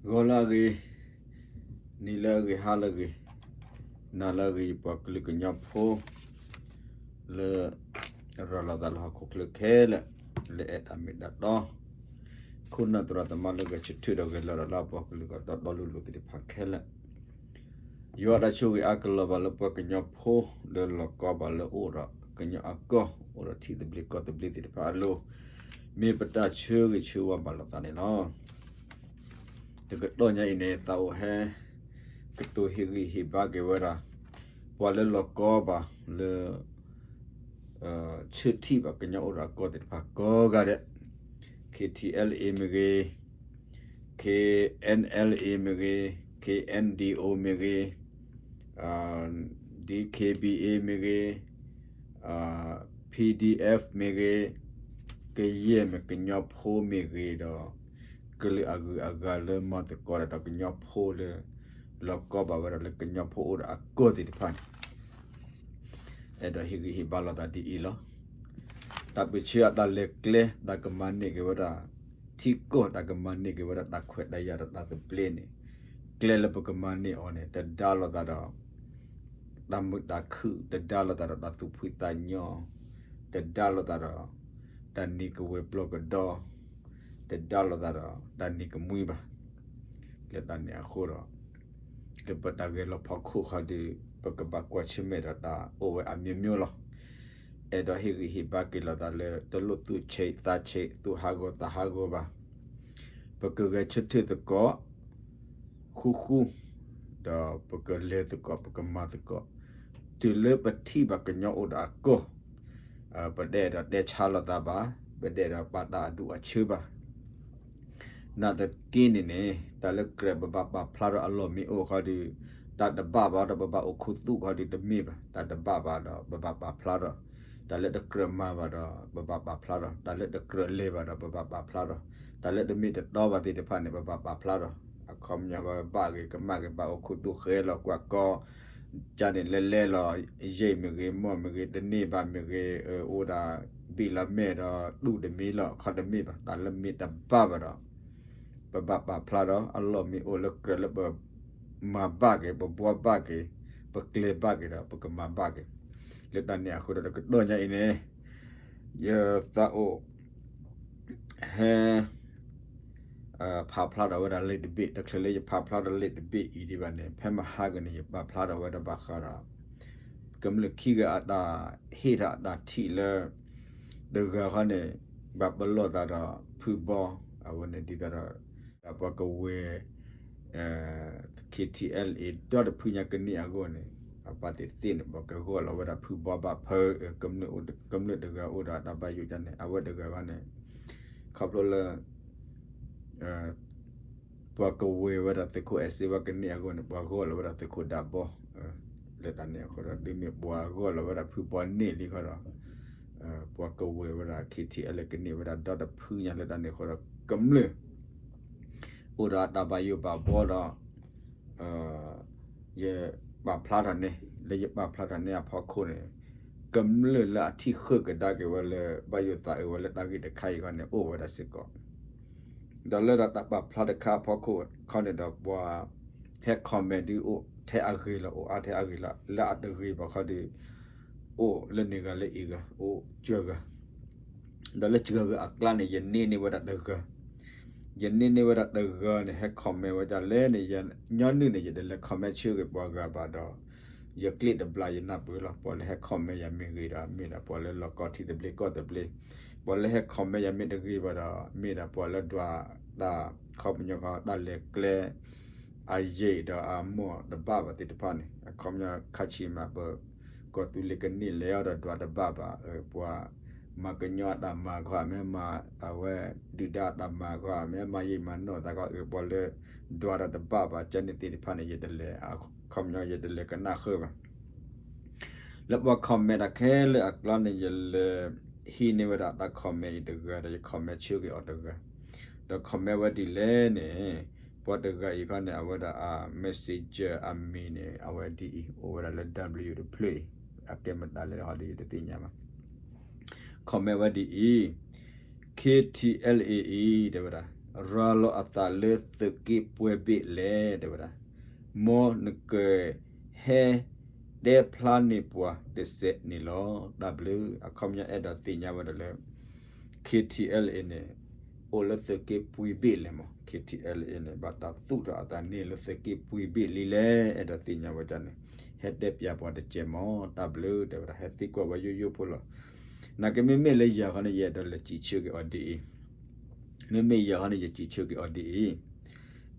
ဂီၤလၢအဂ့ၤ, နံၤလၢအဂ့ၤ, ဟါလၢအဂ့ၤ, နၤလၢအဂ့ၤ ယပှၤကလုာ်ကညီဖိ လၢ ရၤလီၤသးလၢဟီၣ်ခိၣ်ချၢခဲလၢာ်, လၢအဲၣ်တၢ်မ့ၢ်တၢ်တီ, ခိၣ်နၢ်သရၣ်သမါလၢဂဲၤဆၢထၢၣ်ဒီးဂဲၤလီၤဒီးလၢအပှၤကလုာ်ကီၢ်တီတီလိၤလိၤသ့ၣ်တဖၣ်ခဲလၢာ်, ယွၤတၢ်ဆိၣ်ဂ့ၤအါကလီၤဘၣ်လၢပှၤကညီဖိ လၢလီၤကီဘၣ်လၢအိၣ်ဒီးကညီအကီၢ် အိၣ်ဒီးထံသဘျ့ကီၢ်သဘျ့သ့ၣ်တဖၣ်အလိၤ, မ့ၢ်ပတၢ်ဆၢဂ့ၤဆၢဝါဘၣ်လိာ်သးန့ၣ်လီၤ. တကတီၢ်ညါအံၤန့ၣ် သးအိၣ်ဟဲ ကတိၤဟ့ၣ်ဂံၢ်ဟ့ၣ်ဘါက့ၤဝဲဒၣ် ပှၤလၢလီၤကီဘၣ်လၢ ဆၢထံၣ်ဘၣ်ကညီအိၣ်ဒီးအကီၢ်သ့ၣ်တဖၣ်ကိးဂၤဒဲး, K T L A မ့ၢ်ဂ့ၤ, K N L A မ့ၢ်ဂ့ၤ, K N D O မ့ၢ်ဂ့ၤ, D K B A မ့ၢ်ဂ့ၤ, P D F မ့ၢ်ဂ့ၤ, ကယဲၢ်မ့ၢ်ကညီဖိမ့ၢ်ဂ့ၤဒီး ကလုာ်အဂုၤအဂၤလၢမၤသကိးတၢ်ဒီးကညီဖိလၢ လီၤကီဘၣ်ဝဲဒၣ်လၢကညီဖိအိၣ်ဒီးအကီၢ်သ့ၣ်တဖၣ်န့ၣ် အဲၣ်ဒိးဟ့ၣ်ဂံၢ်ဟ့ၣ်ဘါလိာ်သးဒ်အံၤလီၤ. တၢ်ပၢဆှၢအတၢ်လဲၤကျဲ တၢ်ကမၤန့ၢ်က့ၤဝဲဒၣ် ထံကီၢ် တၢ်ကမၤန့ၢ်က့ၤဝဲဒၣ်တၢ်ခွဲးတၢ်ယာ်ဒီးတၢ်သဘျ့န့ၣ် ကျဲလၢပကမၤန့ၢ်အီၤန့ၣ် တဒါလိာ်သးဒီး တၢ်မုာ်တၢ်ခုၣ် တဒါလိာ်သးဒီးတၢ်သူၣ်ဖှံသးညီ တဒါလိာ်သးဒီး တၢ်နံၤကဝဲၤပျီကဒီ တဒါလိာ်သးဒီးတၢ်နံၤကမှံဘၣ်. လၢတၢ်န့ၣ်အဃိဒီး လၢပတၢ်ဂဲၤလီၤဖီခိၣ်ခီဒီး ပကဘၣ်ကွၢ်ဆၢၣ်မဲာ်ဒီးတၢ်အိၣ်ဝဲအမျိုးမျိုးလီၤ. အဲၣ်ဒိးဟ့ၣ်ဂံၢ်ဟ့ၣ်ဘါက့ၤလိာ်သးလၢ တလိၣ်သူၣ်ဆံးသးဆံး သူၣ်ဟးဂီၤသးဟးဂီၤဘၣ်. ပကဂဲၤဆၢထၢၣ်သကိး ဃူဃူ ဒီးပကလဲၤသကိး ပကမၤသကိး တုၤလၢပထံၣ်ဘၣ်ကညီအိၣ်ဒီးအကီၢ်, ပတအဲၣ်ဒိးတဲဆါလိာ်သးဘၣ်, ပတအဲၣ်ဒိးပာ်တၢ်အဒူၣ်အဆၢဘၣ်. နာ်သက့န့ၣ်န့ၣ် တၢ်လၢကြၢးပဘၣ်ပာ်ဖျါထီၣ်အလီၢ်မ့ၢ်အိၣ်ခီဒီး တၢ်တဘၣ်ဘၣ်ဒီးပဘၣ်အိၣ်ခူသူၣ်ခီဒီးတမ့ၢ်ဘၣ်. တၢ်တဘၣ်ဘၣ်ဒီးပဘၣ်ပာ်ဖျါထီၣ်, တၢ်လၢတကြၢးမၤဘၣ်ဒီး ပဘၣ်ပာ်ဖျါထီၣ်, တၢ်လၢတကြၢးလဲၤဘၣ်ဒီးပဘၣ်ပာ်ဖျါထီၣ်, တၢ်လၢတမ့ၢ်တတီဘၣ်သ့ၣ်တဖၣ်န့ၣ် ပဘၣ်ပာ်ဖျါထီၣ်. အခီပညီဘၣ်ဂ့ၤကမၣ်ဂ့ၤ ဘၣ်အိၣ်ခူသူၣ်ဃဲလီၤကွၢ်ကီ ကန့ၣ်လဲၤလဲၤလီၤ ယံာ်မ့ၢ်ဂ့ၤ မီၢ်မ့ၢ်ဂ့ၤ တန့ၢ်ဘၣ်မ့ၢ်ဂ့ၤ အိၣ်ဒၣ်ဘံၣ်လီၤမဲာ်ဒီးတူၢ်တမံၤလီၤ ခီတမ့ၢ်ဘၣ်. တၢ်လၢမ့ၢ်တဘၣ်ဘၣ်ဒီး ပဘၣ်ပာ်ဖျါထီၣ်. အလီၢ်မ့ၢ်အိၣ်လၢကြၢးလၢပမၤဘၣ်က့ၤ ပဘှီဘၣ်က့ၤ ပကျဲၤဘၣ်က့ၤဒီး ပကမၤဘၣ်က့ၤ. လၢတၢ်န့ၣ်အဃိဒီး တကတီၢ်ညါအံၤန့ၣ် ယသးအိၣ် ဟဲ ဖးဖျါထီၣ်ဝဲဒၣ်လံာ်တဘ့ၣ်, တချုးလၢယဖးဖျါထီၣ်လံာ်တဘ့ၣ်အံၤဒံးဘၣ်န့ၣ် ဖဲမဟါကန့ၣ် ယပာ်ဖျါထီၣ်ဝဲဒၣ်ဘၣ်ဃးဒီး ကမျၢၢ်ခံဂၤအတၢ်ဟ့ၣ်ထီၣ်အတၢ်ထံၣ်လၢ တဂၤဃီန့ၣ် ဘၣ်ပလီၢ်သးဒီးဖုဘီ, အဝဲန့ၣ်ဒ်သိးဒီး ပှၤကဝဲၤ K T L A ဒီတဖုညါကန့ၢ်အဂီၢ်န့ၣ် အပၢ်သ့ၣ်သ့ၣ်န့ၣ် ပှၤကဂီၢ်လီၤဝဲဒၣ်ဖုဘီဘၣ်ဖဲ ကမျၢၢ်တဂၤအိၣ်ဒီးအတၢ်ဘၣ်ယိၣ်ဒ်န့ၣ် အဝဲတဂၤဘၣ်န့ၣ် ခီဖျိလၢ ပှၤကဝဲၤဝဲဒၣ်သုးခိၣ်အဲၣ်စ့ဝါကန့ၢ်အဂီၢ်န့ၣ် ပှၤဂီၢ်လီၤဝဲဒၣ်သုးခိၣ်ဒးဘီ, လၢတၢ်န့ၣ်အဃိဒီး ဒ်မ့ၢ်ပှၤဂီၢ်လီၤဝဲဒၣ်ဖုဘီန့ၢ်လံဃီဒီး ပှၤကဝဲၤဝဲဒၣ် K T L A ကန့ၢ်ဝဲဒၣ်ဒီတဖုညါလၢတၢ်န့ၣ်အဃိဒီး ကမျၢၢ် အိၣ်ဒီးအတၢ်ဘၣ်ယိၣ်ဘၣ်ဘီဒီး ယပာ်ဖျါထီၣ်န့ၣ် လၢယပာ်ဖျါထီၣ်န့ၢ်အဖီခိၣ်န့ၣ် ကမျၢၢ်လၢအထံၣ်ဃုာ်ကဒါက့ၤဝဲလၢ ဘၣ်ယိၣ်သးအုးဝဲလၢတၢ်ဂ့ၢ်တခါအံၤဃီန့ၣ် အိၣ်ဝဲဒၣ်စ့ၢ်ကီး ဒီးလၢတၢ်ပာ်ဖျါတခါအဖီခိၣ်ခီန့ၣ်ဒီး ပှၤဟဲ comment ဒုးအိၣ်ထဲအဂ့ၤလီၤ အိၣ်အါထဲအဂ့ၤလီၤ လၢအတဂ့ၤဘၣ်ခီဒီး အိၣ်လၢန့ၣ်ဂၤလၢအံၤဂၤ အိၣ်စှၤဂၤ ဒီးလၢစှၤဂၤအကျါန့ၣ် ယန့ၢ်န့ၢ်ဝဲဒၣ်တဂၤ ယန့ၢ်န့ၢ်ဝဲဒၣ်တဂၤန့ၣ် ဟဲ comment ဝဲဒၣ်လဲၣ်န့ၣ် ညီနုၢ်န့ၣ် ယတလဲၤ comment ဆၢဂ့ၤပှၤဂၤဘၣ်ဒီး ယကျ့တဘျါယနၢ်ပၢၢ်လီၤ. ပှၤလၢဟဲ comment ယၤမ့ၢ်ဂ့ၤဒီး မ့ၢ်ဒၣ်ပှၤလၢလီၢ်ကီထံသဘျ့ကီၢ်သဘျ့ ပှၤလၢဟဲ comment ယၤမ့ၢ်တဂ့ၤဘၣ်ဒီး မ့ၢ်ဒၣ်ပှၤလၢဒွးတၢ်ခီပညီခီ တၢ်လဲၤကျဲ အယံာ်ဒီးအမီၢ်တဘၣ်ဘၣ်သ့ၣ်တဖၣ်န့ၣ် အခီပညီခါဆံးမး ပကီၢ်သူလ့ၤကန့ၢ်လဲၤအီၤဒီးဒွးတဘၣ်ဘၣ် ပှၤမၤကညီအတၢ်မၤခီ မ့ၢ်မၤအဝဲဒုၣ်ဒါအတၢ်မၤခီ မ့ၢ်မၤယံာ်မၤနီၢ်သးခီ ပှၤလၢဒွးတၢ်တဘၣ်ဘၣ် ကဲန့ၣ်သ့ၣ်တဖၣ်န့ၣ် ယတလဲၤ အခီပညီယတလဲၤကနၣ်ဃုာ်ဘၣ် လၢပှၤ comment တၢ်ခဲလၢာ်အကျါန့ၣ် ယလဲၤဟံးန့ၢ်ဝဲဒၣ်တၢ် comment အံၤတဂၤဒီး ယ comment ဆၢဂ့ၤအီၤတဂၤ ဒီး comment ဝဲဒ်လဲၣ်န့ၣ် ပှၤတဂၤအံၤခီန့ၣ် အဝဲဒၣ်အ messenger အမံၤန့ၣ် အဝဲဒ်အံၤ အိၣ်ဝဲဒၣ်လၢ W တဖျၢၣ်အံၤ အကဲမတၤလဲၣ်ဟီဒီး ယတသ့ၣ်ညါဘၣ် comment ဝဲဒ်အံၤ K T L A အံၤ တဲဝဲဒၣ် ရၤလီၤအသးလၢသုးက့ပှဲၤဘ့ၣ်လဲၣ် တဲဝဲဒၣ်, မ်နကဟဲတဲဖျါန့ၢ်ပှၤတစဲးန့ၣ်လီၤ. တၢ်ဘျုး အခီပညီအဲၣ်ဒိးသ့ၣ်ညါဝဲဒၣ်လၢ ခ့ထံအဲလ်အ့န့ၣ် အိၣ်လၢသုးက့ပှဲၤဘ့ၣ်လဲၣ်မး, ခ့ထံအဲလ်အ့န့ၣ် ဘၣ်တၢ်သူၣ်ထီၣ်အသးန့ၢ်လၢသုးက့ပှဲၤဘ့ၣ်လံလဲၣ်, အဲၣ်ဒိးသ့ၣ်ညါဝဲဒၣ်န့ၣ် ဟဲတဲပၠးပှၤတစဲးမး, တၢ်ဘျုး တဲဝဲဒၣ် ဟဲသံကွၢ်ဝဲယိယိဖိလီၤ. နာ်က့မ့မ့ၢ်လၢယၤခီန့ၣ် ယအဲၣ်ဒိးလဲၤစံးဆၢက့ၤအီၤဒ်အံၤ, မ့မ့ၢ်ယၤခီန့ၣ် ယစံးဆၢက့ၤအီၤဒ်အံၤ,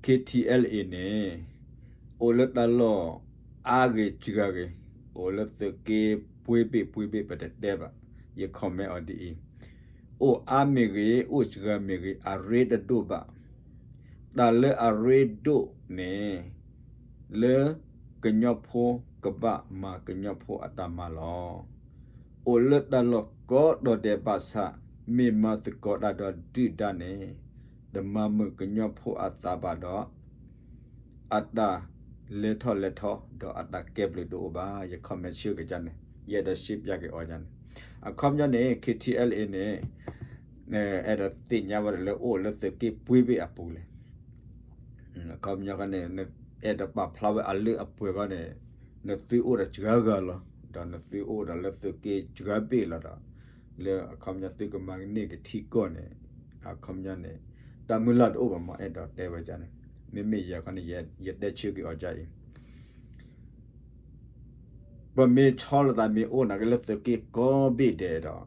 ခ့ထံအဲလ်အ့န့ၣ် အိၣ်လၢတၢ်လီၢ်အါဂ့ၤစှၤဂ့ၤ, အိၣ်လၢသုးက့ပှဲၤဘ့ၣ်ပှဲၤဘ့ၣ် ပတတဲဘၣ်, ယ comment အီၤဒ်အံၤ, အိၣ်အါမ့ၢ်ဂ့ၤ အိၣ်စှၤမ့ၢ်ဂ့ၤ အရ့တဒိၣ်ဘၣ်. တၢ်လၢအရ့ဒိၣ်န့ၣ် လၢကညီဖိကဘၣ်မၤကညီဖိအတၢ်မၤလီၤ. အိၣ်လၢတၢ်လီၢ်ကိးတီၤဒဲးဘၣ်ဆၣ် မ့ၢ်မၤသကိးတၢ်ဒီးဒုၣ်ဒါန့ၣ် တမၤမုာ်ကညီဖိအသးဘၣ်ဒီး အတၢ်လဲၤထီၣ်လဲၤထီဒီးအတၢ်ကဲဘျုးတအိၣ်ဘၣ်. ယ comment ဆၢက့ၤန့ၣ် ယအဲၣ်ဒိးရှဲပၠးက့ၤအီၤန့ၣ်, အခီပညီန့ၣ် ခ့ထံအဲလ်အ့န့ၣ် အဲၣ်ဒိးသ့ၣ်ညါဝဲဒၣ်လၢအိၣ်လၢသုးက့ပှဲၤဘ့ၣ်အပူၤလဲၣ်. အခီပညီန့ၣ် နအဲၣ်ဒိးပာ်ဖျါဝဲအလၢအပှဲၤခီန့ၣ် နသုအိၣ်ဒီးစှၤဂၤလီၤ, ဒီးနသုအိၣ်ဒီးလၢသုးက့စှၤဘ့ၣ်လီၤဒီး လၢအခီပညီသုကမၤန့ၢ်က့ၤထံကီၢ်န့ၣ် အခီပညီန့ၣ် တၢ်မုၢ်လၢ်တအိၣ်ဘၣ်မး အဲၣ်ဒိးတဲဝဲန့ၣ်, မ့မ့ၢ်ယၤခီန့ၣ် ယတဲဆၢက့ၤအီၤဒ်အံၤ ပမ့ၢ်ဆီလီၤသးမ့ၢ်အိၣ်နာ်က့လၢသုးက့ကိးဘ့ၣ်ဒဲးဒီး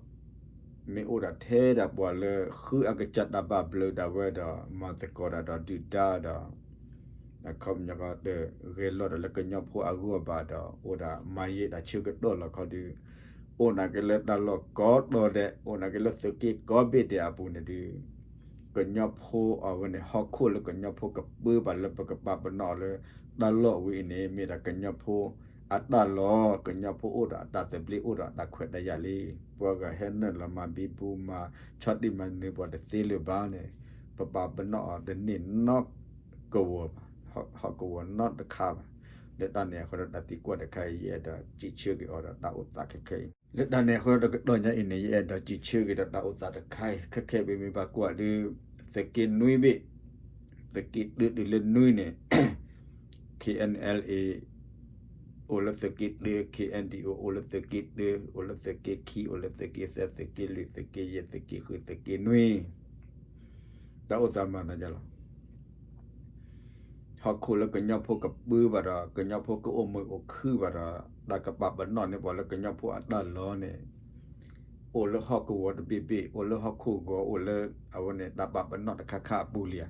မ့ၢ်အိၣ်ဒီးထဲဒၣ်ပှၤလၢဃုအကစၢ်တၢ်ဘၣ်ဘျုးဒၣ်ဝဲဒီး မၤသကိးတၢ်ဒီးဒုၣ်ဒါဒီး အခီပညီကီးတဂဲၤလိာ်ဒီးလၢကညီဖိအဂီၢ်ဘၣ်ဒီး အိၣ်ဒၣ်မၤယံာ်တၢ်ဆၢကတီၢ်လီၤခီဒုး အိၣ်နာ်က့လၢတၢ်လီၢ်ကိးတီၤဒဲး အိၣ်နာ်က့လၢသုးက့ကိးဘ့ၣ်ဒဲးအပူၤန့ၣ်ဒုး ကညီဖိအဝဲန့ၣ် ဟီၣ်ခိၣ်လၢကညီဖိကပၢဘၣ်လၢပကပာ်ပနီၣ်အီၤလၢ တၢ်လီၢ်ဝဲအံၤန့ၣ် မ့ၢ်ဒၣ်ကညီဖိအတၢ်လီၢ်, ကညီဖိအိၣ်ဒီးအတၢ်သဘျ့ အိၣ်ဒီးအတၢ်ခွဲးတၢ်ယာ်လံ. ပှၤဂၤဟဲနုာ်လီၤမၤဘံဘူမၤဆီၣ်တံၢ်မၤနၢၤပှၤတသ့လၢၤဘၣ်န့ၣ် ပပာ်ပနီၣ်အီၤတန့ၢ်နီတကဝီၤဘၣ်, ဟီၣ်ကဝီၤနီတခါဘၣ်. လၢတၢ်န့ၣ်အဃိဒီးတၢ်သံကွၢ်တခါအံၤ ယအဲၣ်ဒိးစံးဆၢက့ၤအီၤဒီးတၢ်အိၣ်သးခဲခဲအံၤ လၢတၢ်န့ၣ်အဃိဒီးတကတီၢ်ညါအံၤန့ၣ် ယအဲၣ်ဒိးစံးဆၢက့ၤဒီးတၢ်အိၣ်သးတခါအံၤ ခဲခဲအံၤ ပမ့ၢ်ဘၣ်ကွၢ်ဒုး သုးက့နွံဘ့ၣ်, သုးက့တၢတုၤလၢနွံန့ၣ် ခ့ၣ်အဲၣ်အၣ်အၣ်လ်အ့ အိၣ်လၢသုးက့တၢ, ခ့ၣ်အဲၣ်အၣ်ဒီးအိၣ် အိၣ်လၢသုးက့တၢ, အိၣ်လၢသုးက့ခံ, အိၣ်လၢသုးက့သၢ, သုးက့လွံၢ်, သုးက့ယဲၢ်, သုးက့ဃု, သုးက့နွံ တၢ်အိၣ်သးမၤသးဒ်လဲၣ် ဟီၣ်ခိၣ်လၢကညီဖိကပၢဘၣ်ဒီး ကညီဖိကအိၣ်မုာ်အိၣ်ခုၣ်ဘၣ်ဒီး တၢ်ကပာ်ပနီၣ်န့ၢ်ပှၤလၢကညီဖိအတၢ်လီၢ်န့ၣ် အိၣ်လၢဟီၣ်ကဝီၤတဘ့ၣ်ဘ့ၣ်, အိၣ်လၢဟီၣ်ခိၣ်ဂီၤ, အိၣ်လၢအဝဲန့ၣ် တၢ်ပာ်ပနီၣ်တခါခါအပူၤလံဧါ,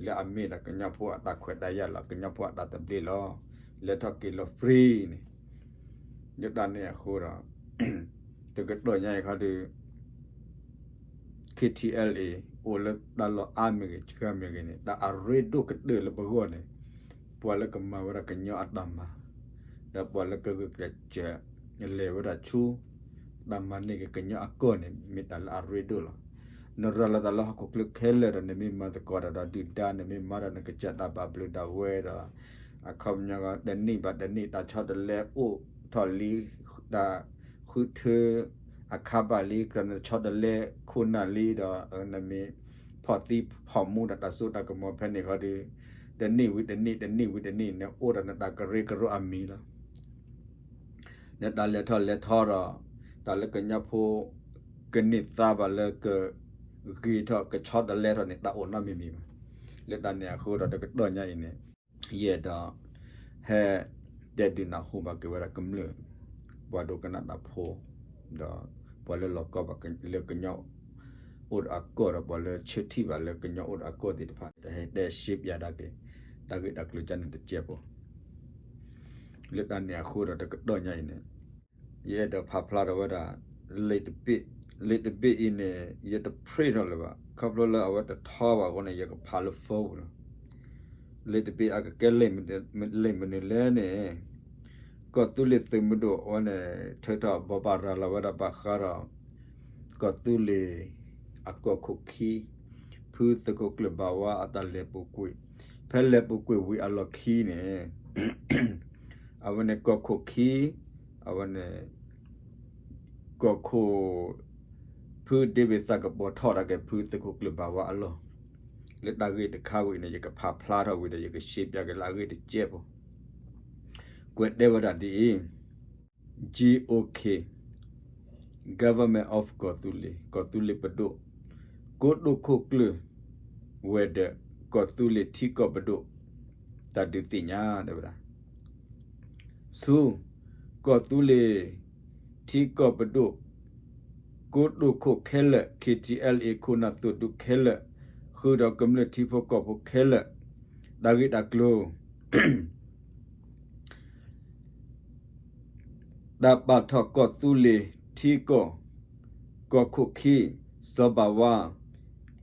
လၢအမ့ၢ်ဒၣ်ကညီဖိအတၢ်ခွဲးတၢ်ယာ်လီၤ, ကညီဖိအတၢ်သဘျ့လီၤ, လဲၤထီၣ်က့ၤလီၤ free န့ၣ် လၢတၢ်န့ၣ်အဃိဒီး တကတီၢ်ညါအံၤခီဒီး ခ့ၣ်ထံၣ်အဲၣ်အၣ်အ့ အိၣ်လၢတၢ်လီၢ်အါမ့ၢ်ဂ့ၤ စှၤမ့ၢ်ဂ့ၤန့ၣ် တၢ်အရ့ဒိၣ်ကတၢၢ်လၢပဂီၢ်န့ၣ် ပှၤလၢကမၤဝဲဒၣ်ကညီအတၢ်မၤ ဒီးပှၤလၢကဂုာ်ကျဲးစၢး လဲၤဝဲဒၣ်ဆူ တၢ်မၤန့ၢ်က့ၤကညီအကီၢ်န့ၣ် မ့ၢ်တၢ်လၢအရ့ဒိၣ်လီၤ. နရၤလီၤသးလၢဟီၣ်ခိၣ်ချၢခဲလၢာ်ဒီး နမ့ၢ်မၤသကိးတၢ်ဒီးဒုၣ်ဒါ နမ့ၢ်မၤဒီးနကစၢ်တၢ်ဘၣ်ဘျုးဒၣ်ဝဲဒီး အခီပညီ တနံၣ်ဘၣ်တနံၣ် တၢ်ဆီတလဲအိၣ်ထီၣ်လံ, တၢ်ဃုထၢ အခါဘၣ်လံ, ကြၢးနဆီတလဲခိၣ်နၢ်လံဒီး နမ့ၢ်ဖီၣ်သံဖီၣ်မူဒီးတၢ်စိတၢ်ကမီၤဖဲန့ၣ်ခီဒီး တနံၣ်ဝံၤတနံၣ် တနံၣ်ဝံၤတနံၣ် နအိၣ်ဒီးနတၢ်ကရၢကရိအမံၤလီၤ. နတၢ်လဲၤထီၣ်လဲၤထီဒီး တၢ်လၢကညီဖိ ကန့ၢ်သါဘၣ်လၢကဂ့ၤထီၣ် ကဆီတလဲထီၣ်န့ၣ် တၢ်အိၣ်နီတမံၤမံၤဘၣ်. လၢတၢ်န့ၣ်အဃိဒီး တကတီၢ်ညါအံၤန့ၣ် ယအဲၣ်ဒိး ဟဲ တဲဒုးနၢ်ဟူဘၣ်က့ၤဝဲဒၣ်ကမျၢၢ် ပှၤဒိကနၣ်တၢ်ဖိ ဒီး ပှၤလၢလီၤကီဘၣ်လၢကညီအိၣ်ဒီးအကီၢ်ဒီး ပှၤလၢဆၢထံၣ်ဘၣ်လၢကညီအိၣ်ဒီးအကီၢ်သ့ၣ်တဖၣ် တဟဲတဲရှဲပၠးဒၣ်က့ၤ တၢ်ဂ့ၢ်တၢ်ကျိၤကန့ၣ်တစဲးဖိ လၢတၢ်န့ၣ်အဃိဒီး တကတီၢ်ညါအံၤန့ၣ် ယအဲၣ်ဒိးဖးဖျါထီၣ်ဝဲဒၣ် လံာ်တဘ့ၣ်, လံာ်တဘ့ၣ်အံၤန့ၣ် ယတ print ထီၣ်လၢၤဘၣ်, ခီဖျိလၢအဝဲတထီဘၣ်အဃိန့ၣ် ယကဖးလၢ phone ပူၤလီၤ. လံာ်တဘ့ၣ်အကကဲလံာ်မနုၤလဲၣ်န့ၣ် ကီၢ်သူလ့ၤသုးမုၢ်ဒိၣ်အဝဲန့ၣ် ထုးထီၣ်ဘိးဘၣ်ရၤလီၤဝဲဒၣ်ဘၣ်ဃးဒီး ကီၢ်သူလ့ၤ အကီၢ်ခိၣ်ခံ ဖုသုးခိၣ်ကျၢၢ်ဘၣ်ဝါအတၢ်လဲၤပူၤကွံာ်, ဖဲလဲၤပူၤကွံာ်ဝံၤအလီၢ်ခံန့ၣ် အဝဲန့ၣ်ကီၢ်ခိၣ်ခံ အဝဲန့ၣ် ကီၢ်ခိၣ် ဖုဒ့ဘ့ၣ်သးကပီၤထီၣ်ဒၣ်က့ၤဖုသုးခိၣ်ကျၢၢ်ဘၣ်ဝါအလီၢ်, လၢတၢ်ဂ့ၢ်တခါဝံၤန့ၣ် ယကဖးဖျါထီၣ်ဝံၤဒီး ယကရှဲပၠးက့ၤလၢအဂ့ၢ်တစဲးဖိ, ကွဲးတဲဝဲဒၣ်ဒ်အံၤ, GOK, Government of ကီၢ်သူလ့ၤ, ကီၢ်သူလ့ၤပဒိၣ်, ကိတိာ်ခိၣ်ကျၢၢ်, ဝဲၤဒၢး, ကီၢ်သူလ့ၤထံကီၢ်ပဒိၣ်, တၢ်ဒုးသ့ၣ်ညါတဲဝဲဒၣ် ဆူ ကီၢ်သူလ့ၤထံကီၢ်ပဒိၣ် ကိတိာ်ခိၣ်ခဲလၢာ် KTLA ခိၣ်နၢ်သိၣ်ဒူခဲလၢာ် ဃုာ်ဒီးကမျၢၢ်ထံဖိကီၢ်ဖိခဲလၢာ် တၢ်ဂ့ၢ်တၢ်ကျိၤ တၢ်ပာ်ထီၣ်ကီၢ်သူလ့ၤထံကီၢ် ကီၢ်ခိၣ်ခံ စီၤဘၣ်ဝါ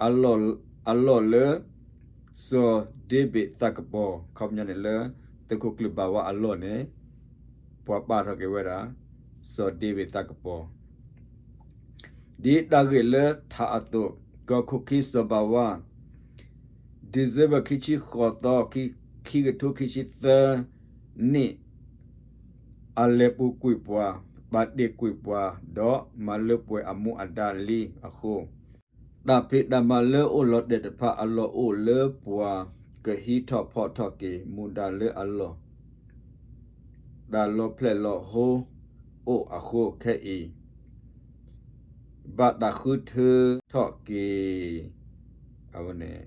အလီၢ်လၢ စီၤဒ့ဘ့ၣ်သးကပီၤ ခီပညီန့ၣ်လၢ သုးခိၣ်ကျၢၢ်ဘၣ်ဝါအလီၢ်န့ၣ် ပှၤပာ်ထီၣ်က့ၤဝဲဒၣ် စီၤဒ့ဘ့ၣ်သးကပီၤ ဒ်တၢ်ဂ့ၢ်လၢထးအသိး ကီၢ်ခိၣ်ခံစီၤဘၣ်ဝါ December ခံဆံဃိးသီ ခံကထိခံဆံသၢနံၣ် အလဲၤပူၤကွံာ်ပှၤ, ပာ်တ့ၢ်ကွံာ်ပှၤ, ဒီးမၤလၢပှဲၤအမူအဒါလံအဃိ, တၢ်ဖံးတၢ်မၤလၢအိၣ်လီၤတဲာ်တဖၣ်အလီၢ်အိၣ်လၢပှၤကဟံးထီၣ်ဖီၣ်ထီၣ်က့ၤမူဒါလၢအလီၢ် တၢ်လီၤဖျဲၣ်လီၤဟိအိၣ်အဃိခဲအံၤ ဘၣ်တၢ်ဃုထၢထီၣ်က့ၤ အဝဲန့ၣ်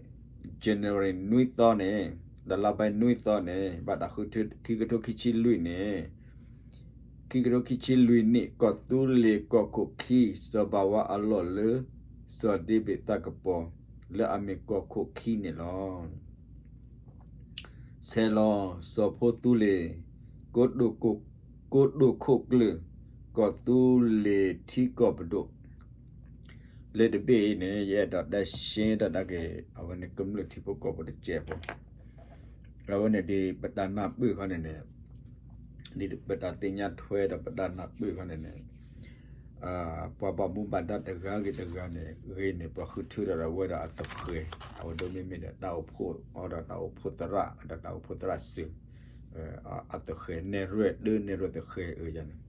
January နွံသီန့ၣ် ဒီးလါဘဲနွံသီန့ၣ် ဘၣ်တၢ်ဃုထၢ ခံကထိခံဆံလွံၢ်န့ၣ် ခံကထိခံဆံလွံၢ်နံၣ် ကီၢ်သူလ့ၤကီၢ်ခိၣ်ခံ စီၤဘၣ်ဝါအလီၢ်လၢ စီၤဒ့ဘ့ၣ်သးကပီၤ လၢအမ့ၢ်ကီၢ်ခိၣ်ခံန့ၣ်လီၤ. ဆဲးလီၤ စီၤဖိသူလ့ၤ ကိတိာ်ခိၣ်ကျၢၢ် ကီၢ်သူလ့ၤထံကီၢ်ပဒိၣ် လၢတဘ့ၣ်အံၤန့ၣ် ယအဲၣ်ဒိးတဲရှဲတၢ်ဒၣ်က့ၤ အဝဲန့ၣ်ကမျၢၢ်ထံဖိကီၢ်ဖိတစဲးဖိ အဝဲန့ၣ်ဒ်ပတၢ်နၢ်ပၢၢ်ခီန့ၣ်န့ၣ် ဒ်ပတၢ်သ့ၣ်ညါထွဲဒီးပတၢ်နၢ်ပၢၢ်ခီန့ၣ်န့ၣ် ပှၤဘၣ်မူဘၣ်ဒါတဂၤဂ့ၤတဂၤန့ၣ် ဂ့ၤန့ၣ် ပှၤဃုထၢထီၣ်ဒီးဝဲဒၣ်အသဃဲၤ အဝဲဒိၣ်မ့မ့ၢ်ဒီးတၢ်အိၣ်ဖှိၣ်အီၤဒီးတၢ်အိၣ်ဖှိၣ်သရၣ် ဒီးတၢ်အိၣ်ဖှိၣ်သရၣ်စၢၤ အသဃဲၤ နဲၣ်ရွဲၣ်တၢ နဲၣ်ရွဲၣ်သဃဲၤအၢယၤန့ၣ်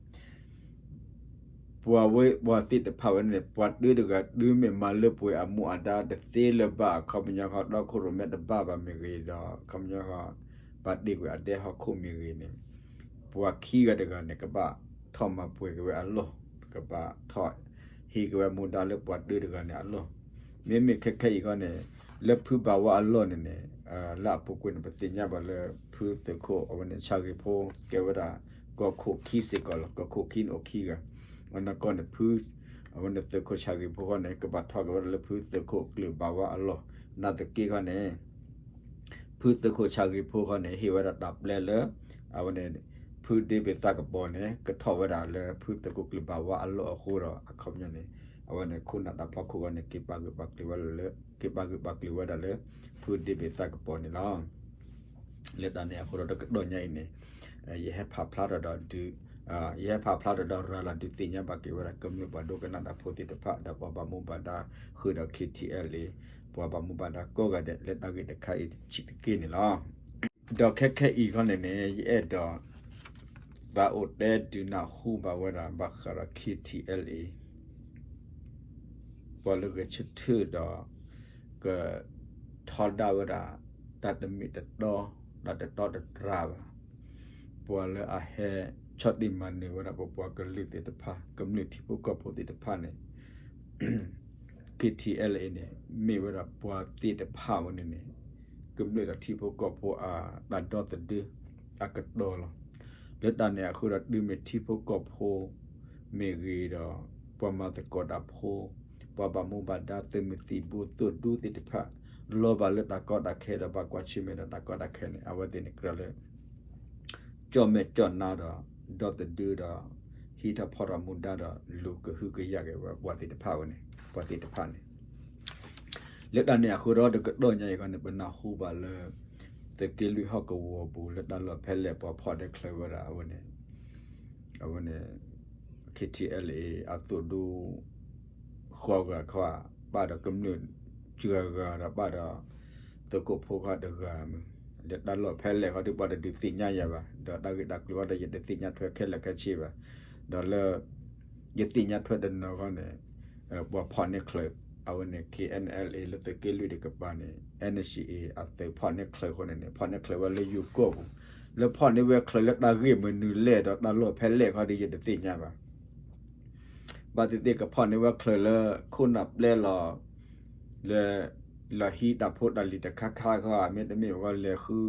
ပှၤဝဲပှၤသ့ၣ်တဖၣ်ဝဲန့ၣ် ပှၤတၢတဂၤတမ့ၢ်မၤလၢပှဲၤအမူအဒါ တသ့လၢၤဘၣ်အခီပညီဃီ ဒီခိၣ်ရိၣ်မဲတဘၣ်ဘၣ်မ့ၢ်ဂ့ၤဒီး အခီပညီဃီ ဘၣ်တ့ၢ်ကွံာ်အဒဲဟီၣ်ခိၣ်မ့ၢ်ဂ့ၤန့ၣ် ပှၤခံဂၤတဂၤန့ၣ် ကဘၣ်ထီၣ်မၤပှဲၤက့ၤဝဲအလီၢ် ကဘၣ်ထီၣ်ဟံးက့ၤဝဲမူဒါလၢပှၤတၢတဂၤန့ၣ်အလီၢ် မ့မ့ၢ်ခဲခဲအံၤဃီန့ၣ် လၢဖုဘၣ်ဝါအလီၢ်န့ၣ်န့ၣ် လၢအပူၤကွံာ်န့ၣ် ပသ့ၣ်ညါဘၣ်လၢ ဖုသုးခိၣ် အဝဲန့ၣ်ဆၣ်ဂ့ၤဖိ ကဲဝဲဒၣ် ကီၢ်ခိၣ်ခံစ့ၢ်ကီးလီၤ. ကီၢ်ခိၣ်ခံန့ၣ်အိၣ်ခံဂၤ အနီၢ်ကီၢ်န့ၣ် ဖု အဝဲန့ၣ်သုးခိၣ်ဆၣ်ဂ့ၤဖိဃီန့ၣ် ကဘၣ်ထီၣ်က့ၤဝဲဒၣ်လၢဖုသုးခိၣ်ကျၢၢ်ဘၣ်ဝါအလီၢ် နာ်သက့ဃီန့ၣ် ဖုသုးခိၣ်ဆၣ်ဂ့ၤဖိဃီန့ၣ် ဟ့ၣ်ဝဲဒၣ်တၢ်ပျဲလၢ အဝဲန့ၣ် ဖုဒ့ဘ့ၣ်သးကပီၤန့ၣ် ကထီၣ်ဝဲဒၣ်လၢဖုသုးခိၣ်ကျၢၢ်ဘၣ်ဝါအလီၢ်အဃိဒီး အခီပညီန့ၣ် အဝဲန့ၣ် ခိၣ်နၢ်တၢ်ဖီခိၣ်ဃီန့ၣ် က့ၤပာ်ဂၢၢ်ပာ်ကျၢၤဝဲဒၣ်လၢ က့ၤပာ်ဂၢၢ်ပာ်ကျၢၤဝဲဒၣ်လၢ ဖုဒ့ဘ့ၣ်သးကပီၤန့ၣ်လီၤ. လၢတၢ်န့ၣ်အဃိဒီး တကတီၢ်ညါအံၤန့ၣ် ယဟဲဖးဖျါထီၣ်ဒီးဒုး ယဟဲဖးဖျါထီၣ်ဒီးရၤလီၤဒုးသ့ၣ်ညါဘၣ်က့ၤဝဲဒၣ် ကမျၢၢ်ပှၤဒိကနၣ်တၢ်ဖိသ့ၣ်တဖၣ် ဒီးပှၤဘၣ်မူဘၣ်ဒါဃုာ်ဒီး KTLA ပှၤဘၣ်မူဘၣ်ဒါကိးဂၤဒဲး လၢတၢ်ဂ့ၢ်တခါအံၤတဆံးတက့ၢ်န့ၣ်လီၤ. ဒီးခဲခဲအံၤခီန့ၣ်န့ၣ် ယအဲၣ်ဒိး သးအိၣ်တဲဒုးနၢ်ဟူဘၣ်ဝဲဒၣ် ဘၣ်ဃးဒီး KTLA ပှၤလၢဂဲၤဆၢထၢၣ်ဒီး ကထီဒါဝဲဒၣ် တၢ်တမ့ၢ်တတီ တၢ်တတီတတြၢ်ဘၣ် ပှၤလၢအဟဲဆီၣ်တံၢ်မၤနၢၤဝဲဒၣ် ပပှၤကလုာ်သ့ၣ်တဖၣ် ကမျၢၢ်ထံဖိကီၢ်ဖိသ့ၣ်တဖၣ်န့ၣ် KTLA န့ၣ် မ့ၢ်ဝဲဒၣ်ပှၤသ့ၣ်တဖၣ်ဝဲန့ၣ်န့ၣ် ကမျၢၢ်ဒီးထံဖိကီၢ်ဖိအတၢ်ဒီသဒၢအကတီၤလီၤ. လၢတၢ်န့ၣ်အဃိဒီး တုၤမ့ၢ်ထံဖိကီၢ်ဖိမ့ၢ်ဂ့ၤဒီး ပှၤမၤသကိးတၢ်ဖိ ပှၤဘၣ်မူဘၣ်ဒါ သုးမုၢ်သံၣ်ဘိ သိၣ်ဒူသ့ၣ်တဖၣ် လီၤဘၣ်လၢတၢ်ကီတၢ်ခဲဒီး ဘၣ်ကွၢ်ဆၢၣ်မဲာ်ဒီးတၢ်ကီတၢ်ခဲန့ၣ် အဝဲသ့ၣ်န့ၣ်ကြၢးလၢ ကၠီၣ်မဲာ်ကၠီၣ်နါဒီး ဒီသဒၢဒီး ဟံးထီၣ်ဖီၣ်ထီၣ်မူဒါဒီး လူၤကဟုကယာ်က့ၤဝဲပှၤသ့ၣ်တဖၣ်ဝဲန့ၣ် ပှၤသ့ၣ်တဖၣ်န့ၣ် လၢတၢ်န့ၣ်အဃိဒီး တကတီၢ်ညါအံၤခီန့ၣ် ပနၢ်ဟူဘၣ်လၢ သုးက့လွံၢ်ဟီၣ်ကဝီၤပူၤ လၢတၢ်လီၢ်ဖဲလဲၣ် ပှၤဖီၣ်ဒဲချၢဝဲဒၣ်အဝဲန့ၣ် အဝဲန့ၣ် KTLA အသိၣ်ဒူ ဃိးဂၤခီ ပာ်ဒီးကမျၢၢ် စှၤဂၤဒီးပာ်ဒီး သုးခိၣ်ဖိခီတဂၤမ့ၢ် လၢတၢ်လီၢ်ဖဲလဲၣ်ခီဒီး ပှၤတဒုးသ့ၣ်ညါယၤဘၣ် ဒီးတၢ်ဂ့ၢ်တၢ်ကျိၤခီဒီး ယတသ့ၣ်ညါထွဲခဲလၢာ်ခဲဆ့ဘၣ် ဒီးလၢ ယသ့ၣ်ညါထွဲတနီၤခီန့ၣ် ပှၤဖီၣ်န့ၢ်ချၢး အဝဲန့ၣ် K N L A လၢသုးက့လွံၢ်တကပၤန့ၣ် N C A အသုးဖီၣ်န့ၢ်ချၢအဃိန့ၣ်န့ၣ် ဖီၣ်န့ၢ်ချၢဝဲလၢယိၤကီၢ်ပူၤ, လၢဖီၣ်န့ၢ်ဝဲချၢလၢတၢ်ဂ့ၢ်မနုၤလဲၣ်ဒီးတၢ်လီၢ်ဖဲလဲၣ်ခီဒီးယတသ့ၣ်ညါဘၣ်. ဘၣ်သ့ၣ်သ့ၣ်ကဖီၣ်န့ၢ်ဝဲချၢလၢခိၣ်နၢ်ပျဲလီၤ လၢ လီၤဟံးတၢ်ဖိတၢ်လံၤတခါခါခီဧါ မ့တမ့ၢ်ဘၣ်ခီလဲၤဃု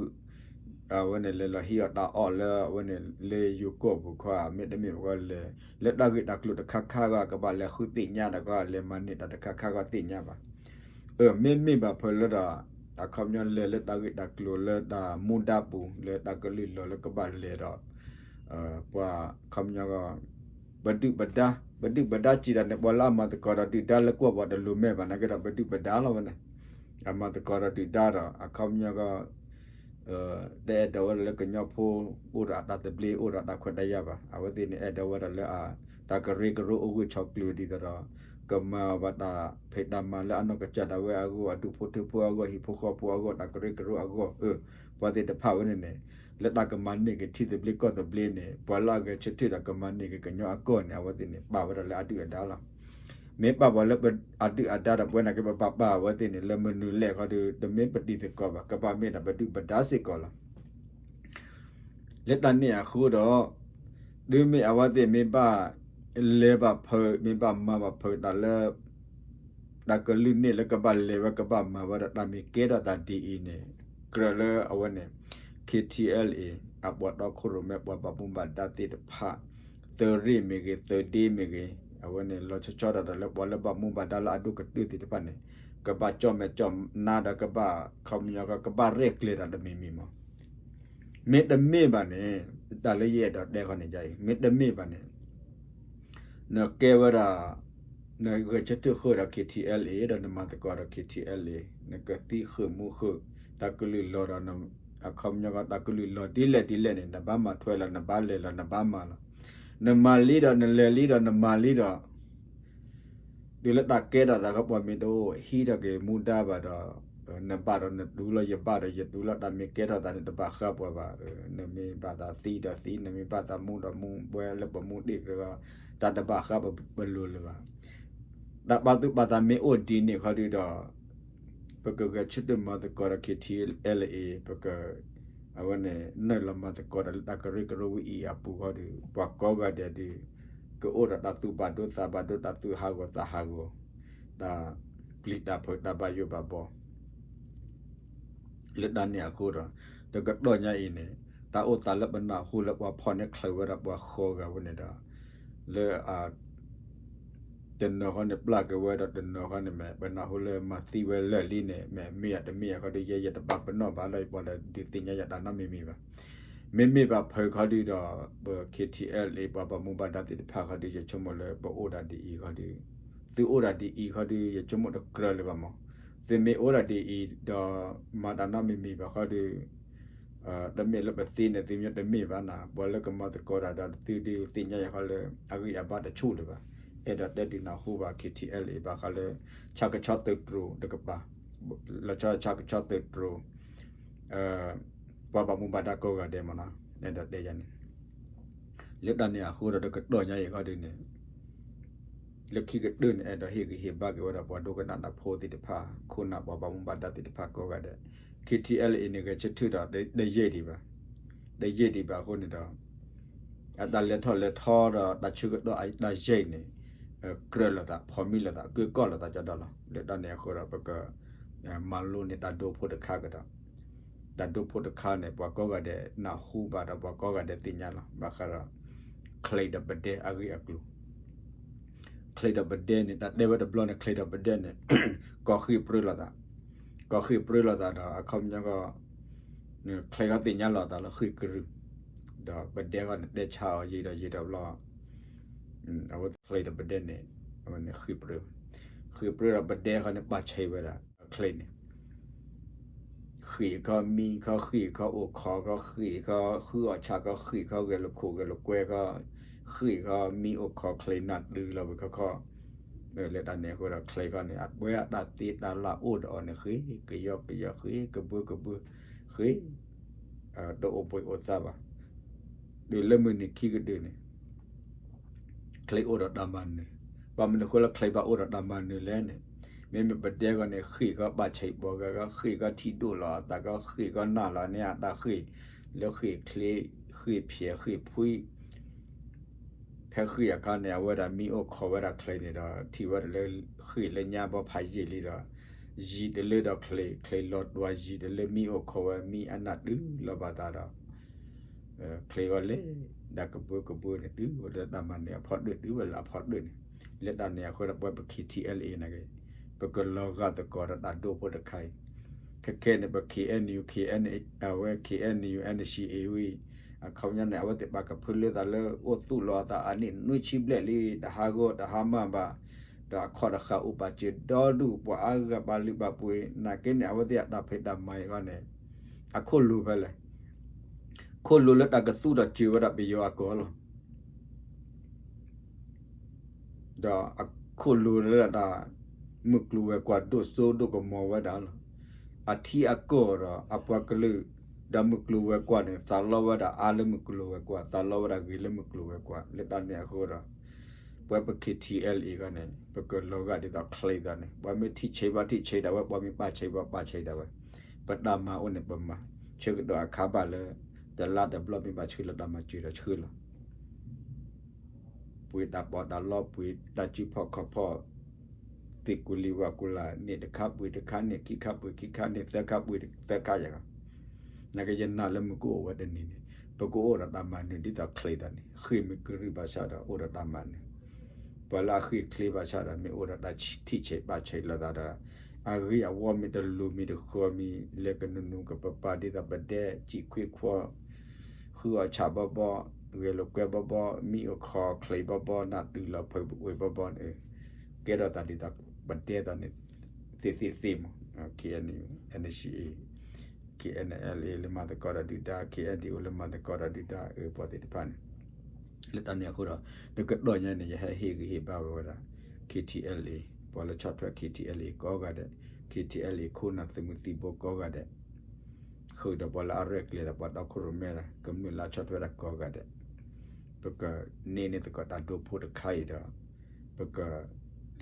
အဝဲန့ၣ်လဲၤလီၤဟံးအီၣ်တၢ်အီၣ်လၢအဝဲန့ၣ်လၢယိၤကီၢ်ပူၤခီဧါ မ့တမ့ၢ်ဘၣ်ခီလဲၤ လၢတၢ်ဂ့ၢ်တၢ်ကျိၤတခါခါခီ ကဘၣ်လဲၤဃုသ့ၣ်ညါဒီးခီ လဲၤမၤန့ၢ်တၢ်တခါခါခီသ့ၣ်ညါဘၣ်. အၢ မ့မ့ၢ်ဘၣ်ဖဲလၢဒီး အခီပညီလဲၤလၢတၢ်ဂ့ၢ်တၢ်ကျိၤလၢတၢ်မူဒါပူၤ လၢတၢ်ကလုၢ်လီၤလၢကဘၣ်လဲၤဒီး ပှၤခီပညီကီ ပဒုၣ်ပဒါ ပဒုၣ်ပဒါစံးတၢ်န့ၣ် ပှၤလၢအမၤသကိးဒီးဒုၣ်ဒါလၢကွီၢ်ပူၤတလိၤမဲာ်ဘၣ် နာ်က့ဒီးပဒုၣ်ပဒါလီၤဝဲန့ၣ်, အမၤသကိးဒီးဒုၣ်ဒါဒီး အခီပညီကီ တအဲၣ်ဒိးဝဲဒၣ်လၢကညီဖိ အိၣ်ဒီးအတၢ်သဘျ့ အိၣ်ဒီးတၢ်ခွဲးတၢ်ယာ်ဘၣ်. အဝဲသ့ၣ်န့ၣ် အဲၣ်ဒိးဝဲဒၣ်လၢအ တၢ်ကရၢကရိအိၣ်ဂၢၢ်ဆိးကျၢၤဒ်သိးဒီး ကမၤဘၣ်တၢ်ဖံးတၢ်မၤလၢအနီၢ်ကစၢ်ဒၣ်ဝဲအဂီၢ် အဒူၣ်ဖိထၢဖိအဂီၢ် ဟံၣ်ဖိဃီဖိအဂီၢ် တၢ်ကရၢကရိအဂီၢ် အၢ ပှၤသ့ၣ်တဖၣ်ဝဲန့ၣ်န့ၣ် လၢတၢ်ကမၤန့ၢ်က့ၤထံသဘျ့ကီၢ်သဘျ့န့ၣ် ပှၤလၢအဂဲၤဆၢထၢၣ်ဒီးကမၤန့ၢ်က့ၤကညီအကီၢ်န့ၣ် အဝဲသ့ၣ်န့ၣ် ပာ်ဝဲဒၣ်လၢအဒုၣ်အဒါလီၤ. မ့ၢ်ပာ်ပှၤလၢအဒုၣ်အဒါဒီး ပဝဲနာ်က့ပဘၣ်ပာ်အဝဲသ့ၣ်န့ၣ် လၢမနုၤလဲၣ်ခီဒီး တမ့ၢ်ပတံၤသကိးဘၣ် ကဘၣ်မ့ၢ်ဒၣ်ပဒုၣ်ပဒါစ့ၢ်ကီးလီၤ. လၢတၢ်န့ၣ်အဃိဒီး တုၤမ့ၢ်အဝဲသ့ၣ်မ့ၢ်ဘၣ်လဲၤဘၣ်ဖုး မ့ၢ်ဘၣ်မၤဘၣ်ဖုးတၢ်လၢ တၢ်ကလုၢ်န့ၣ်လၢကဘၣ်လဲၤဝဲကဘၣ်မၤဝဲဒီး တၢ်မ့ၢ်ကဲထီၣ်သးဒ်အံၤန့ၣ် ကြၢးလၢအဝဲန့ၣ် K T L A အပှၤတီခိၣ်ရိၣ်မဲ ပှၤဘၣ်မူဘၣ်ဒါသ့ၣ်တဖၣ် သုးရ့ၣ်မ့ၢ်ဂ့ၤ သုးဒ့မ့ၢ်ဂ့ၤ အဝဲန့ၣ် လီၤဆီဆီဒၣ်တၢ်လၢပှၤလၢဘၣ်မူဘၣ်ဒါလၢအဒိၣ်ကတၢၢ်သ့ၣ်တဖၣ်န့ၣ် ကဘၣ်ကၠီၣ်မဲာ်ကၠီၣ်နါဒီးကဘၣ် ခီပညီ ကဘၣ်ရဲၣ်ကျဲၤတၢ်တမံၤမံၤမး မ့တမ့ၢ်ဘၣ်န့ၣ် တၢ်လၢယအဲၣ်ဒိးတဲဃီန့ၣ်ယအံၤ မ့တမ့ၢ်ဘၣ်န့ၣ် နကဲဝဲဒၣ် နဂဲၤဆၢထၢၣ်ဃုာ်ဒီး K T L A ဒီးနမၤသကိးဒီး K T L A နကသံဃုာ်မူဃုာ် တၢ်ကလုၢ်လီၤဒီး အခီပညီကီ တၢ်ကလုၢ်လီၤဒ်လဲၣ်ဒ်လဲၣ်န့ၣ် နဘၣ်မၤထွဲလီၤ နဘၣ်လဲၤလီၤ နဘၣ်မၤလီၤ နမၤလံဒီး နလဲၤလံဒီး နမၤလံဒီး တုၤလၢတၢ်ကဲထီၣ်သးခီ ပှၤမ့ၢ်တအိၣ်ဟံးထီၣ်က့ၤမူဒါဘၣ်ဒီး နဘၣ်ဒီးနတူၢ်လီၤ ယဘၣ်ဒီးယတူၢ်လီၤ တၢ်မ့ၢ်ကဲထီၣ်သးန့ၣ် တဘၣ်ဃးပှၤဘၣ်. နမ့ၢ်ဘၣ်သးသံဒီးသံ နမ့ၢ်ဘၣ်သးမူဒီးမူ ပှဲၤလၢပမူဒ့ၣ်ကရၢ တၢ်တဘၣ်ဃးပလိၤလၢၤဘၣ်. တၢ်ပာ်သူၣ်ပာ်သးမ့ၢ်အိၣ်ဒ်န့ၣ်ခီဒီး ပကဂဲၤဆၢထၢၣ်မၤသကိးဒီး K T L A ပက အဝဲန့ၣ် နုာ်လီၤမၤသကိးဒီးလၢတၢ်ကရၢကရိဝံၤအံၤအပူၤခီဒီး ပှၤကိးဂၤဒဲးဒီး ကအိၣ်ဒီးတၢ်သူၣ်ဘၣ်ဒိသးဘၣ်ဒိ တၢ်သူၣ်ဟးဂီၤသးဟးဂီၤ တၢ်ပျံၤတၢ်ဖုး တၢ်ဘၣ်ယိၣ်ဘၣ်ဘီ လၢတၢ်န့ၣ်အဃိဒီး တကတီၢ်ညါအံၤန့ၣ် တၢ်အိၣ်သးလၢပနၢ်ဟူလၢပှၤဖီၣ်န့ၢ်ချၢဝဲဒီးပှၤဃီဂၤဝဲန့ၣ်ဒီး လၢအ တနီၤဃီန့ၣ် ပျၢ်က့ၤဝဲဒီးတနီၤဃီန့ၣ် မ့ၢ်ပနၢ်ဟူလၢမၤသံဝဲလၢာ်လံန့ၣ် မ့ၢ်မ့ၢ်ဧါတမ့ၢ်ဧါခီဒီး ယဲယတဘၣ်ပနီၣ်ဘၣ်လၢယပှၤဒီးဒုးသ့ၣ်ညါယၤတၢ်နီတမံၤမံၤဘၣ်. မ့မ့ၢ်ဘၣ်ဖုးခီဒီး ပ K T L A ပှၤဘၣ်မူဘၣ်ဒါသ့ၣ်တဖၣ်ခီဒီး ယဆိကမိၣ်လၢပအိၣ်ဒၣ်ဒ်အံၤခီဒီး သုအိၣ်ဒၣ်ဒ်အံၤခီဒီး ယဆိကမိၣ်တကြၢးလၢၤဘၣ်မး. သုမ့ၢ်အိၣ်ဒၣ်ဒ်အံၤဒီး မၤတၢ်နီတမံၤမံၤဘၣ်ခီဒီး တမ့ၢ်လၢပသ့န့ၣ် သုမ့ၢ်တမ့ၢ်ဘၣ်နၤ ပှၤလၢကမၤသကိးတၢ်ဒီးသုဒုးသ့ၣ်ညါယၤခီလၢ အဂံၢ်အဘါတဆူၣ်လၢၤဘၣ်. အဲၣ်ဒိးတဲဒုးနၢ်ဟူဘၣ် K T L A ဘၣ်ဃးလၢ ဆၣ်ကဆီသုးတြိၤတကပၤ လီၤဆီဆၣ်ကဆီသုးတြိၤ ပှၤဘၣ်မူဘၣ်ဒါကိးဂၤဒဲးမးနီၤ အဲၣ်ဒိးတဲယၤန့ၣ် လၢတၢ်န့ၣ်အဃိဒီးတကတီၢ်ညါအံၤခီဒုးန့ၣ် လၢခံကတၢၢ်န့ၣ် အဲၣ်ဒိးဟ့ၣ်ဂံၢ်ဟ့ၣ်ဘါက့ၤဝဲဒီးပှၤဒိကနၣ်တၢ်ဖိသ့ၣ်တဖၣ် ခိၣ်နၢ်ပှၤဘၣ်မူဘၣ်ဒါသ့ၣ်တဖၣ်ကိးဂၤဒဲး K T L A န့ၣ် ဂဲၤဆၢထၢၣ်ဒီးတယံာ်ဒံးဘၣ် တယံာ်ဒံးဘၣ်အဃိန့ၣ်ဒီး အတၢ်လဲၤထီၣ်လဲၤထီဒီးတၢ်ဆၢကတီၢ်အတၢ်ယံာ်န့ၣ် ကြၢးလိာ်သး ဖီမံလိာ်သးကၢကီၢ်လိာ်သးကဒီးလီၤ. လၢတၢ်န့ၣ်အဃိဒီးပက မၤလိန့ၢ်တၢ်ဒိဖိတခါကဒီး တၢ်ဒိဖိတခါန့ၣ် ပှၤကိးဂၤဒဲးနၢ်ဟူဘၣ်ဒီးပှၤကိးဂၤဒဲးသ့ၣ်ညါလီၤ. ဘၣ်ဃးဒီး ချံးဒီးပဒဲအဂ့ၢ်အကျိၤ ချံးဒီးပဒဲန့ၣ် တၢ်တဲဝဲတဘျီန့ၣ် ချံးဒီးပဒဲန့ၣ် ကီၢ်ဃ့ၢ်ပြၢလိာ်သး ကီၢ်ဃ့ၢ်ပြၢလိာ်သးဒီးအခီပညီကီ ချံးဃီသ့ၣ်ညါလိာ်သးလၢဃ့ၢ်ကရူၢ် ဒီးပဒဲဃီန့ၣ် တဲဆါအီၤယံာ်ဒီးယံာ်ဒီးဘျီ အဝဲချံးဒီးပဒဲန့ၣ် အဝဲန့ၣ်ဃ့ၢ်ပြၢ ဃ့ၢ်ပြၢဒီးပဒဲဃီန့ၣ် ပာ်ဆံးဝဲဒၣ်ချံးန့ၣ် ဃ့ၢ်ခီမံခီ ဃ့ၢ်ခီအိၣ်ခိးခီ ဃ့ၢ်ခီဃုအီၣ်ဆၣ်ခီ ဃ့ၢ်ခီဂဲၤလိာ်ခိၣ်ဂဲၤလိာ်ကွဲခီ ဃ့ၢ်ခီမံအိၣ်ခိးချံးနၢ်တုၤလီၤဝံၤခီခီ လၢတၢ်န့ၣ်အဃိဒီးချံးခီန့ၣ် အဝဲအတၢ်သ့တၢ်လၢအိၣ်ဒီးအီၤန့ၣ် ဃ့ၢ်ကယီကယီ ဃ့ၢ်ကဘၢကဘၢ ဃ့ၢ် တအိၣ်ဘှံးအိၣ်သါဘၣ်. တုၤလၢမုၢ်နံၤခံကတၢၢ်န့ၣ် ချံးအိၣ်ဒီးတၢ်မၤနၢၤ, ဘၣ်မနုၤဃိလၢချံးဘၣ်အိၣ်ဒီးတၢ်မၤနၢၤလဲၣ်န့ၣ်, မ့မ့ၢ်ပဒဲဂီၢ်န့ၣ် ဃ့ၢ်ကီပာ်ဆံးဘီဂၤဂၤ ဃ့ၢ်ကီထံဒိၣ်လီၤအသးကီ ဃ့ၢ်ကီနၢ်လီၤန့ၣ် အတၢ်ဃ့ၢ်လၢဃ့ၢ်ချ့ ဃ့ၢ်ဖျဲး ဃ့ၢ်ဖှံ ဖဲဃ့ၢ်အခါန့ၣ် အဝဲဒၣ်မံအိၣ်ခိးဝဲဒၣ်ချ့န့ၣ်ဒီး ထံၣ်ဝဲဒၣ်လၢဃ့ၢ်လၢညါဘီဖးယံာ်လံဒီး ယံာ်တလၢဒီးချ့ ချ့လီၤတွၤယံာ်တလၢ မံအိၣ်ခိးဝဲမံအနၢ်တုၤလီၤဘၣ်သးဒီး ချ့ဂီၢ်လဲၤ ဒၣ်ကဘၢကဘၢန့ၣ် တုၤဝဲလၢတၢ်မၤနၢၤအဖီတၢၣ် တုၤဝဲလၢအဖီတၢၣ်န့ၣ် လၢတၢ်န့ၣ်အဃိဒီး ပဝဲပ K T L A န့ၣ်က့ၤ ပကလီၤဂာ်သကိးဒီးတၢ်ဒိဖိတခါအံၤ ခဲခဲန့ၣ် ပ K N U K N အဝဲ K N U N C A ဝံၤ အခီပညီန့ၣ် အဝဲသ့ၣ်ပာ်ကဖၢလၢသးလၢအိၣ်သူၣ်လီၤအသးအနံၣ်နွံဆံဘျဲၣ်လံ တဟးဂီၤတဟါမၢ်ဘၣ် ဒီးအခီၣ်တဃာ်အိၣ်ပာ်စၢၤဒီဒူၣ် ပှၤအါဂၤပာ်လုၢ်ပာ်ပှ့ၤ နာ်က့န့ၣ် အဝဲသ့ၣ်အတၢ်ဖံးတၢ်မၤအံၤဂီၢ်န့ၣ် အခိၣ်လိၤဖဲလဲၣ် ခိၣ်လိၤလၢတၢ်ကသူၣ်ထီၣ်စၢၤဝဲဒၣ်ပယီၤအကီၢ်လီၤ. ဒီးအခိၣ်လိၤလၢတၢ် မုၢ်ကျိၤဝဲၤကွာ်ဒိၣ်စိဒိၣ်ကမီၤဝဲဒၣ်လီၤ. အထံအကီၢ်ဒီးအပှၤကလုာ် ဒီးမုၢ်ကျိၤဝဲၤကွာ်န့ၣ် သးလီဝဲဒၣ်အါလၢမုၢ်ကျိၤဝဲၤကွာ် သးလီဝဲဒၣ်ဂ့ၤလၢမုၢ်ကျိၤဝဲၤကွာ် လၢတၢ်န့ၣ်အဃိဒီး ပဝဲပ K T L A အံၤဂီၢ်န့ၣ် ပကလီၤဂာ်ဒ်သိးချ့သးန့ၣ် ပှၤမ့ၢ်ထံၣ်ဆံးဘၣ်ထံၣ်ဆံးဒၣ်ဝဲ ပှၤမ့ၢ်ပာ်ဆံးဘၣ်ပာ်ဆံးဒၣ်ဝဲ ပတၢ်မၤအိၣ်န့ၣ်ပမၤ ဆၢကတီၢ်အခါဘၣ်လၢ တလါတဘျီမ့ၢ်ဘၣ်ဆှၢလီၤတၢ်မၤစၢၤဒီးဆှၢလီၤ ပှ့ၤတၢ်ပီးတၢ်လီ ပှ့ၤတၢ်စုဖီၣ်ခီၣ်ဖီၣ် သ့ၣ်ကူလံၤဝၣ်ကူလၤ န့ၣ်တခါပှ့ၤတခါ န့ၣ်ခံခါပှ့ၤခံခါ န့ၣ်သၢခါပှ့ၤသၢခါယၤဂၤ နာ်က့ယနာ်လၢမုၢ်ကအိၣ်ဝဲတနံၤန့ၣ် ပကအိၣ်ဒီးတၢ်မၤနၢၤဒ်သိးချ့သးန့ၣ် ဃ့ၢ်မ့ၢ်ကရံၣ်ဘၣ်ဆၣ်ဒီးအိၣ်ဒီးတၢ်မၤနၢၤ ပှၤလၢအဃ့ၢ်ချ့ဘၣ်ဆၣ်ဒီးမ့ၢ်အိၣ်ဒီးတၢ်ထံၣ်ဆံးပာ်ဆံးလိာ်သးဒီး အဂ့ၤအဝီမ့ၢ်တလူၤမ့ၢ်တဃီမ့ၢ် လဲၤကနူၤနူၤကပၤပၤဒ်သိးပဒဲ စံၣ်ခွ့ခွီ ဃုအီၣ်ဆၣ်ဘီဘီ ဂဲၤလိာ်ကွဲဘီဘီ မံအိၣ်ခိးချ့ဘီဘီ နၢ်တုၤလီၤဖုးဝ့ၤဘီဘီန့ၣ် ကဲထီၣ်သးဒ်သိး ပဒဲသးန့ၣ် သ့ၣ်သ့ၣ်သ့ၣ်မး K N U N C A K N L A လၢမၤသကိးဒီးဒုၣ်ဒါ K N D O လၢမၤသကိးဒီးဒုၣ်ဒါ အပှၤသ့ၣ်တဖၣ်န့ၣ် လၢတၢ်န့ၣ်အဃိဒီး တကတီၢ်ညါန့ၣ် ယဟဲဟ့ၣ်ဂံၢ်ဟ့ၣ်ဘါဝဲဒၣ် K T L A ပှၤလၢဆီၣ်ထွဲ K T L A ကိးဂၤဒဲး K T L A ခိၣ်နၢ်သုးမုၢ်သံၣ်ဘိကိးဂၤဒဲး ဃုာ်ဒီးပှၤလၢအရဲၣ်ကျဲၤဒီးပှၤတီခိၣ်ရိၣ်မဲဒီး ကမျၢၢ်လၢအဆီၣ်ထွဲတၢ်ကိးဂၤဒဲး ပကန့ၢ်န့ၢ်သကိးတၢ်ဒိဖိတခါအံၤဒီး ပက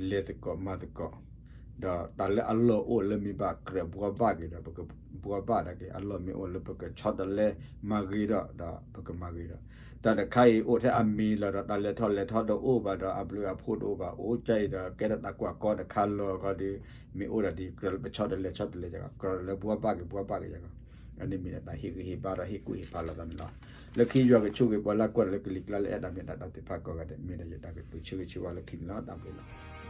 လဲၤသကိးမၤသကိး ဒီးတၢ်လၢအလီၢ်အိၣ်လၢမ့ၢ်ဘၣ်ကြၢးဘှီဘၣ်က့ၤဒီး ပကဘှီဘၣ်ဒၣ်က့ၤ အလီၢ်မ့ၢ်အိၣ်လၢပကဆီတလဲမၤဂ့ၤဒီး ဒီးပကမၤဂ့ၤဒီး တၢ်တခါအံၤအိၣ်ထဲအမံၤလီၤဒီး တၢ်လဲၤထီၣ်လဲၤထီၣ်တအိၣ်ဘၣ်ဒီး အဘျုးအဖှိၣ်တအိၣ်ဘၣ် အိၣ်ကဲအံၤဒီး ကဲထီၣ်တၢ်ကွၢ်ကီတခါလီၤခီဒီး မ့ၢ်အိၣ်ဒၣ်ဒ်ကြၢးလၢပဆီတလဲဆီတလဲ ကြၢးလၢဘှီဘၣ်က့ၤဘှီဘၣ်က့ၤယၤကီး အန့ၣ်မ့ၢ်ဒၣ်တၢ်ဟ့ၣ်ဂံၢ်ဟ့ၣ်ဘါဒီးဟ့ၣ်ကူၣ်ဟ့ၣ်ဖးလိာ်သးန့ၣ်လီၤ. လၢခံယွၤကဆိၣ်ဂ့ၤပှၤလၢကွၢ်လၢကလံၤကျါလၢအဲၣ်တၢ်မ့ၢ်တၢ်တီသ့ၣ်တဖၣ်ကိးဂၤဒဲး မ့ၢ်ဒီးယတၢ်ကတိၤဆၢဂ့ၤဆၢဝါလၢခံန့ၣ်လီၤ. တၢ်ဘျုးလီၤ.